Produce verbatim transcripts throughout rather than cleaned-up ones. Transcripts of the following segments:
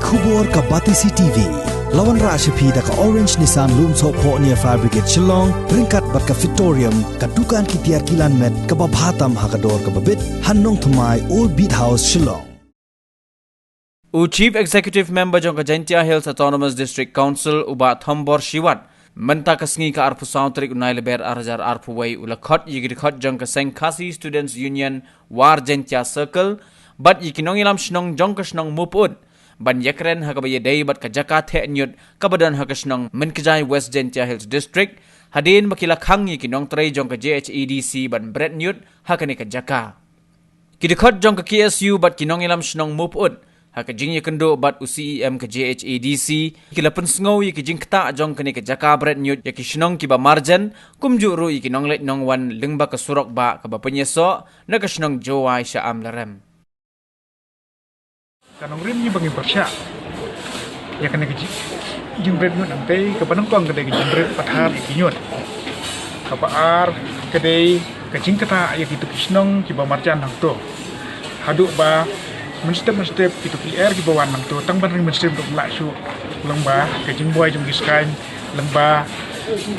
Khubor ka Batesi T V. La wanrah sha phi da ka Orange Nissan Lumsohphoh near Fire Brigade Shillong, ryngkat bad ka Fitorium, ka dukan ki tiar kilan met kaba bha tam ha ka dor kaba bit, ha Nongthymmai, Old Beat House, Shillong. U Chief Executive Member jong ka Jaintia Hills Autonomous District Council, u Bah Thombor Shiwat, mynta ka sngi ka arphew saw tarik u Nailaber ar hajar arphew wei, u la khot ïa ki dkhot jong ka seng Khasi Students Union War Jaintia Circle bad ïa ki nongïalam shnong jong ka shnong Mawpyut ban ïakren ha kaba ïadei bad ka jaka theh ñiut kaba don ha ka shnong Mynkjai, West Jaintia Hills District, hadien ba ki la khang ïa ki nongtrei jong ka J H A D C ban bret ñiut ha kane ka jaka. Ki dkhot jong ka K S U bad ki nongïalam shnong Mawpyut, ha ka jingïakynduh bad u C E M ka J H A D C, ki la pynsngew ïa ki jingktah jong kane ka jaka bret ñiut ïa ki shnong kiba marjan, kumjuh ruh ïa ki nongleit nongwan lyngba ka surok bah kaba pynïasoh na ka shnong Jowai sha Amlarem. Ka nongrim ngi ba ngin pyrshah ïa kane ka jing, jingbret ñiut, nangta kaba nyngkong ka dei ka jingbret pathar ïa ki ñiut. Kaba ar ka dei ka jingktah ïa kito ki shnong kiba marjan hangto. Haduh ba mynstep mynstep kito ki lyer kiba wan hangto, tang ban ring mynstep ruh ym lah shuh, lyngba ka jingbuaid jong ki skaiñ, lyngba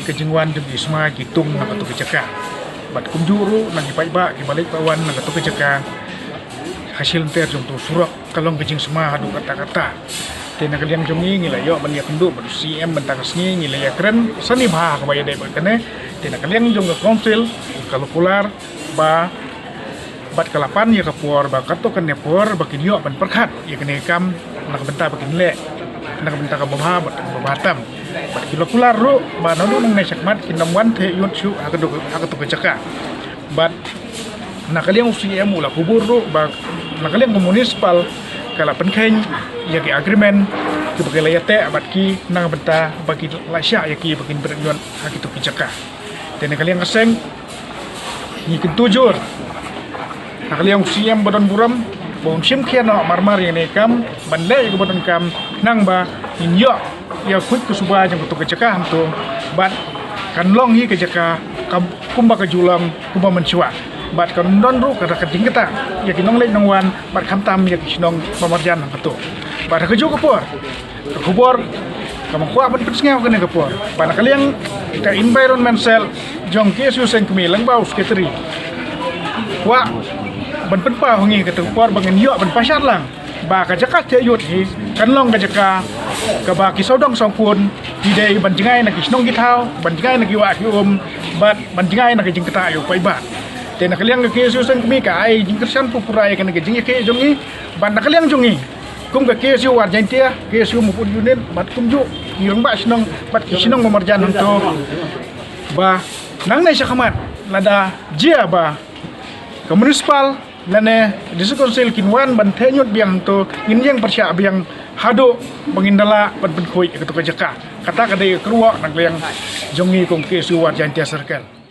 ka jingwan jong ki sma ki tung na kato ka jaka. Bad kumjuh ruh na ki paidbah kiba leit ba wan na kato ka jaka, ha shilynter jong to surok ka long ka jingsma haduh katta katta. Te na ka liang jong ngi, ngi la ïoh ban ïakynduh bad u C E M mynta ka sngi, ngi la ïakren sani bha ha kaba ïadei bad kane. Te na ka liang jong ka council, ka la kular ba bad ka la pan ïa ka por ba katto katne por ba kin ïoh ban pyrkhat ïa kane ka kam, na ka bynta ba kin leh na ka bynta kaba bha bad kaba bha tam. Bad ki la kular ruh ba naduh nangne shakhmat kin ym wan theh ñiut shuh ha kato, ha kato ka jaka. Bad na ka liang u C E M u la kubur ruh ba na ka liang ka municipal ka la pynkheiñ ïa ki agreement kiba ki la ïateh bad ki, na ka bynta ba ki la shah ïa ki ba kin bret ñiut ha kito ki jaka. Te na ka liang ka seng, ngi kyntu jur na ka liang u C E M ba don burom ba un shim khia noh marmar ïa kane ka kam, ban leh ïa kaba donkam, khnang ba ngin ïoh ïa ka khuid ka suba jong kato ka jaka hangto, bad kan long hi ka jaka kam, kumba ka ju long kumba mynshuwa. Bad kan don ruh ka, ka jingktah ïa ki nongleit nongwan bad khamtam ïa ki shnong ba marjan hangto. Bad ha kajuh ka por, ka khubor kaba nga kwah ban pynsngew ha kane ka por, ba na ka liang ka Environment Cell jong K S U Seng Kmie lyngba u Secretary, kwah ban pynpaw ha ngi ha kata ka por ba ngin ïoh ban pynshai lang ba ka jaka theh ñiut hi kan long ka jaka kaba ki sawdong sawpun ki dei ban jngai na ki shnong ki thaw, ban jngai na ki wah ki um, bad ban jngai na ka jingktah ïa u paidbah. Te na ka liang ka K S U Seng Kmie ka ai jingkyrshan pura pura ïa kane ka jingïakhih jong ngi, bad na ka liang jong ngi kum ka K S U War Jaintia, K S U Mawpyut Unit, bad kumjuh ki rangbah shnong bad ki shnong ba marjan hangto, ba nangne shakhmat lada jia ba ka municipal lane district council kin wan ban theh ñiut biang hangto, ngin ïeng pyrshah biang haduh ba ngin da lah ban pynkhuid ïa kato ka jaka. Kata ka dei ka kyrwoh na ka liang jong ngi kum K S U War Jaintia Circle.